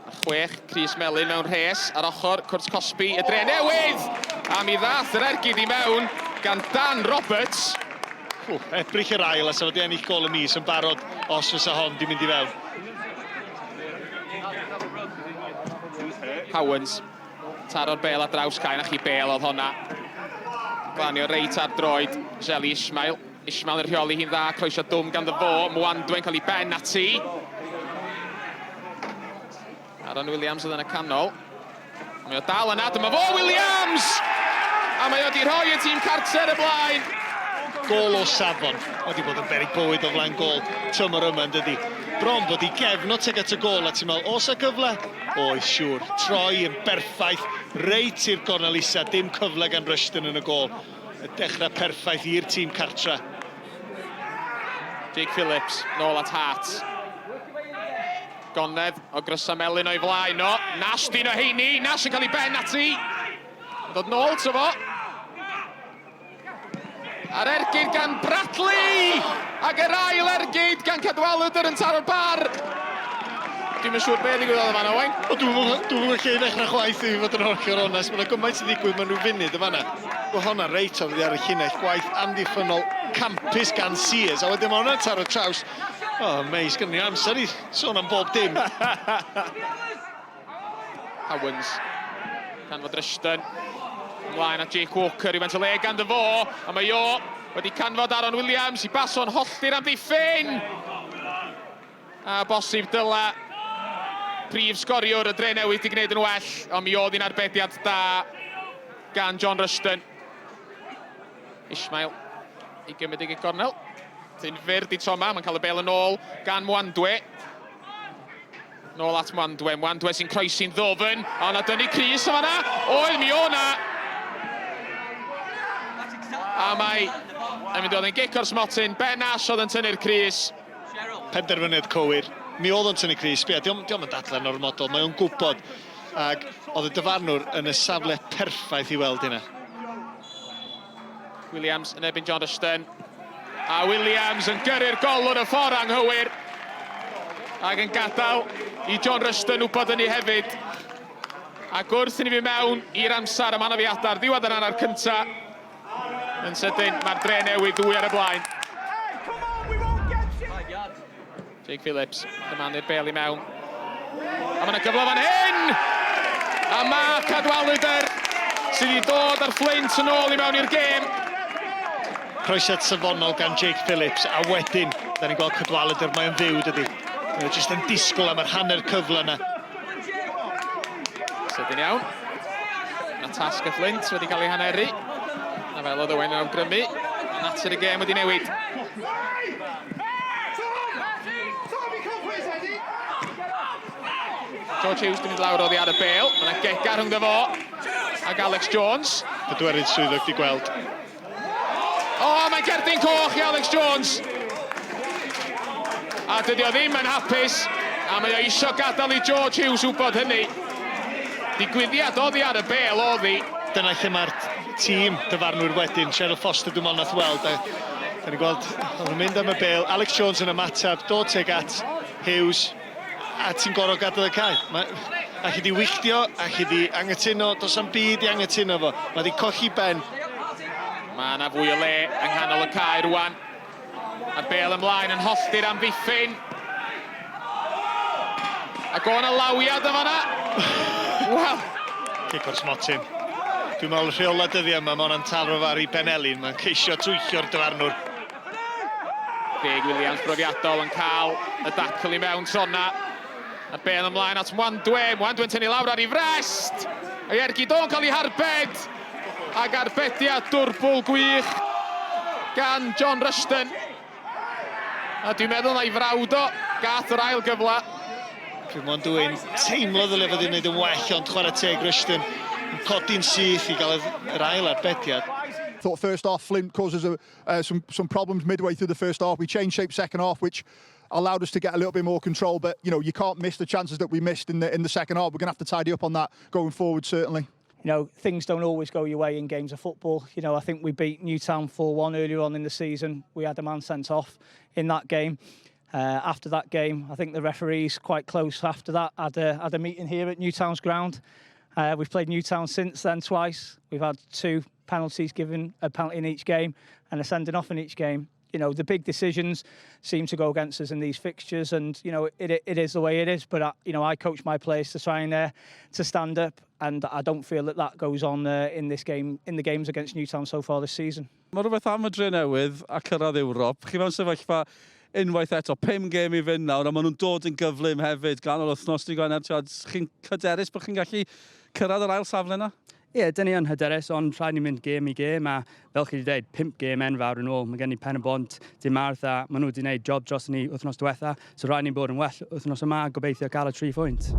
A chwech crys melyn mewn rhes ar ochr cwrt cosbi y Dre Newydd! A mi ddath yr ergyd i mewn gan Dan Roberts. Ww, Ebrill yr ail a sa fo 'di ennill gôl y mis yn barod os fysa hon 'di mynd i fewn. Howans, taro'r bêl ar draws cae, 'na chi bêl oedd honna. Glanio reit ar droed Zeli Ismail. Ismail yn rheoli hi'n dda, croesio dwm ganddo fo, Mwandwe'n cael ei ben ati. Aaron Williams oedd yn y canol. Mae o dal yna, dyma fo Williams! A mae o wedi rhoi y tîm carter y blaen. Gôl o safon. Mae wedi bod yn beryg bywyd o flaen gôl tymor yma yn dydi. Bron bod i gefn o tuag at y gôl a ti'n meddwl, oes 'na gyfle? Oes, siŵr. Troi yn berffaith, reit i'r gornel isa, dim cyfle gan Rushton yn y gôl. Y dechrau perffaith i'r tîm cartra. Jake Phillips, nôl at Hart. Gonedd o grysau melyn o'i flaen o. Nash dyn o heini, Nash yn cael ei ben ati. Yn dod nôl to fo. A'r ergyd gan Bradley! Ac yr ail ergyd gan Cadwaladr yn taro'r bar. Dwi'm yn siŵr be ddigwyddodd yn fan'na, Owain. O, dwi'm yn dwi'm yn gwybod lle i ddechrau chwaith i fod yn hollol onest. Mae 'na gymaint yn digwydd mewn rhyw funud yn fan'na. Mae honna reit oddi ar y llinell, gwaith amddiffynnol campus gan Sears, a wedyn mae hwnna'n taro traws. O, oh, mei, sgynnon ni amser i sôn am bob dim. Howans, canfod Rushton, ymlaen at Jake Walker i faint o le ganddo fo, a mae o wedi canfod Aaron Williams i baso'n hollti'r amddiffyn! A bosib dyla prif sgoriwr y Dre Newydd di gwneud yn well, ond mi oedd hi'n arbediad da gan John Rushton. Ismail i gymryd ei gornel. Ti'n fyr di tro yma, mae'n cael y bel yn ôl gan Mwandwe. Nôl at Mwandwe, Mwandwe sy'n croesi'n ddofn, o na dynnu crys o fanna, oedd mi o na! A mae yn mynd i fod yn gic o'r smotyn, Ben Ash oedd yn tynnu'r crys. Penderfyniad cywir, mi oedd o'n tynnu crys, sbia, dio'm, dio'm yn dadlau'n ormodol, mae o'n gwybod, ac oedd y dyfarnwr yn y safle perffaith i weld hynna. Williams yn erbyn John Rushton. A Williams yn gyrru'r golwr y ffordd anghywir. Ac yn gadael i John Rushton wybod hynny hefyd. Ac wrth i ni fynd mewn i'r amser am anafiadau ar ddiwedd yr hanner cynta, yn sydyn mae'r Dre Newydd ddwy ar y blaen. Jake Phillips, dymanu'r bel i mewn. A mae yna gyfle fan hyn! A mae Cadwaladr sydd wedi dod ar Fflint yn ôl i mewn i'r gêm. Croesiad safonol gan Jake Phillips, a wedyn, da ni'n gweld Cadwaladr, mae o'n fyw, dydy. Mae o jyst yn disgwyl am yr hanner cyfle yna. Sydyn iawn. Mae tasg y Fflint wedi cael ei haneru. A fel oedd Owen yn awgrymu, mae natur y gêm wedi newid. George Hughes di mynd lawr oddi ar y bêl. Mae yna gega rhwngddo fo ac Alex Jones. Pedwerydd swyddog di gweld. O, oh, mae cerdyn coch i Alex Jones. A dydy o ddim yn hapus, a mae o isio gadael i George Hughes wybod hynny. Digwyddiad oddi ar y bêl oedd hi. Dyna lle mae'r tîm dyfarnwyr wedyn. Cheryl Foster dwi'n meddwl nath weld. A da ni'n gweld, o'n nhw'n mynd am y bêl. Alex Jones yn ymateb, dod tuag at Hughes, a ti'n gorfod gadael y cae. Mae, alli di wylltio, alli di anghytuno, does am byd i anghytuno fo. Mae di colli ben. Mae yna fwy o le yng nghanol y cae rwan. A'r bêl ymlaen yn hollti'r amddiffyn. Ac o 'na lawiad yn fan'na. Wel. Cic o'r smotyn. Dwi'n meddwl rheola dyddiau yma, mae hwnna'n taro fo ar ei benelin. Mae'n ceisio twyllio'r dyfarnwr. Craig Williams brofiadol yn cael y dacl i mewn tro 'na. A'r bêl ymlaen at Mwandwe. Mwandwe'n tynnu lawr ar ei frest. Ei ergyd o'n cael ei harbed. Ac arbediad dwrbwl gwych gan John Rushton. A dwi'n meddwl na i frawd o gath yr ail gyfle. Dwi'n mwyn dwi'n teimlo ddylai fod wedi'i wneud yn well, ond chwarae teg Rushton yn codi'n syth i gael yr ail arbediad. Thought first half Flint causes a, some some problems midway through the first half. We changed shape second half, which allowed us to get a little bit more control. But you know, you can't miss the chances that we missed in the in the second half. We're going to have to tidy up on that going forward, certainly. You know, things don't always go your way in games of football. You know, I think we beat Newtown 4-1 earlier on in the season. We had a man sent off in that game. After that game, I think the referees quite close after that had a meeting here at Newtown's ground. We've played Newtown since then twice. We've had two penalties given, a penalty in each game and a sending off in each game. The big decisions seem to go against us in these fixtures, and it is the way it is. But I coach my players to try and to stand up, and I don't feel that that goes on in this game, in the games against Newtown so far this season. Mae rhywbeth am y Drenewydd a cyrraedd Ewrop. Chi mewn sefyllfa unwaith eto, pum gêm i fynd nawr, a maen nhw'n dod yn gyflym hefyd ganol wythnos dydd Gwener. Chi'n hyderus bod chi'n gallu cyrraedd yr ail safle yna? Ie, yeah, dyn ni yn hyderus, ond rhaid ni mynd gêm i gêm, a fel chi wedi dweud, pump gêm enfawr yn ôl. Mae gen i Pen y Bont, dydd Mawrth, a maen nhw wedi gwneud job dros ni wythnos diwetha, so rhaid ni bod yn well wythnos yma, a gobeithio cael y tri phwynt.